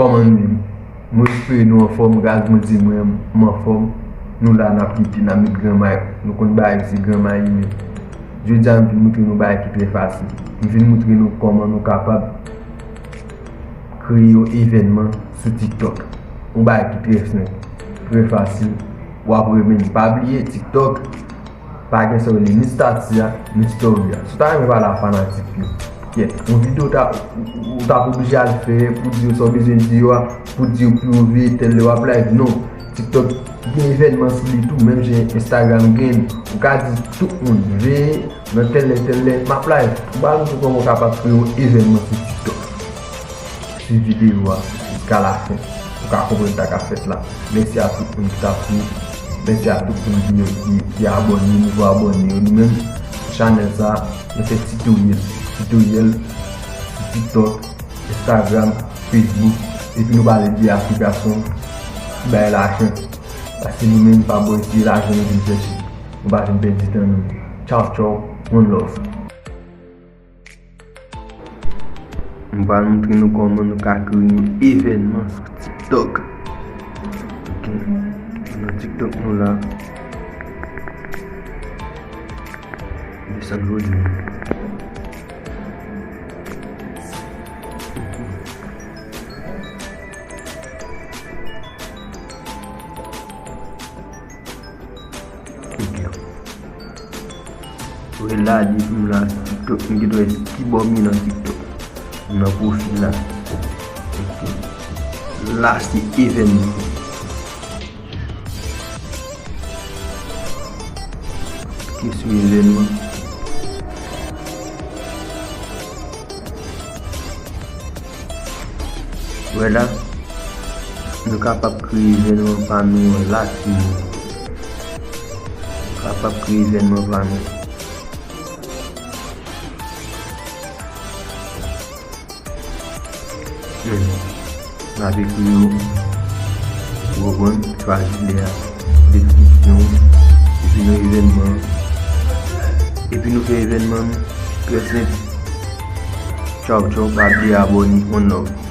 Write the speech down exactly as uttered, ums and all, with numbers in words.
Kòman nou ye? Mwen espere nou anfòm, gras Bondye mwen, m anfòm. Nou la, n ap kite, n ap met granmay, nou konn bagay se granmay li menm. Jodi a, m vin montre nou bagay ki trè fasil. M vin montre nou kòman nou kapab kreye yon evènman sou TikTok. Yon bagay ki trè senp, trè fasil. W ap renmen l. Pa bliye, TikTok, pa gen sa w rele ni stati a, ni story a. Si w ta renmen pale a fanatik yo, kèt, yon videyo w ta, ou, ou, ou t ap oblije al fè pou di yo sa w bezwen di yo a, pou di yo pou yo veye tèl lè w ap live. Non. TikTok gen evènman sou li tou, menm jan Instagram gen. Ou ka di tout moun, veye nan tèl lè, tèl lè, m ap live. M pral montre kòman w kapab kreye yon evènman sou TikTok. Swiv videyo a jiska lafen pou w ka konprann sa k ap fèt la. Mèsi a tout moun ki t ap swiv. Mèsi a tout moun ki, ki, ki abòne, nouvo abòne yo. Nou menm, chanèl sa, nou fè titoryèl. Titoryèl sou TikTok, Instagram, Facebook. Epi nou pale de aplikasyon ki bay lajan. Paske nou menm, pa bò isit lajan nou vin chèche. Nou pa vin pèdi tan nou. Tchaw, tchaw. One love. M pral montre nou kòman nou ka kreye yon evènman sou TikTok. Ok. Nan TikTok nou la. Desann volume. Ok. Wè la, depi m la sou TikTok, m gen dwa ki bò m ye nan TikTok. M nan pwofil la. Ok. La, se evènman. Ki sou evènman. Wè la, nou kapab kreye evènman pa nou an la, timoun. Nou kapab kreye evènman pa nou. Hmm. N ap ekri yo. Ou konprann? Chwazi lè a. Deskripsyon. Epi nou evènman. Epi nou fè evènman nou. Trè senp. Tchaw, tchaw. Pa bliye abòne. One love.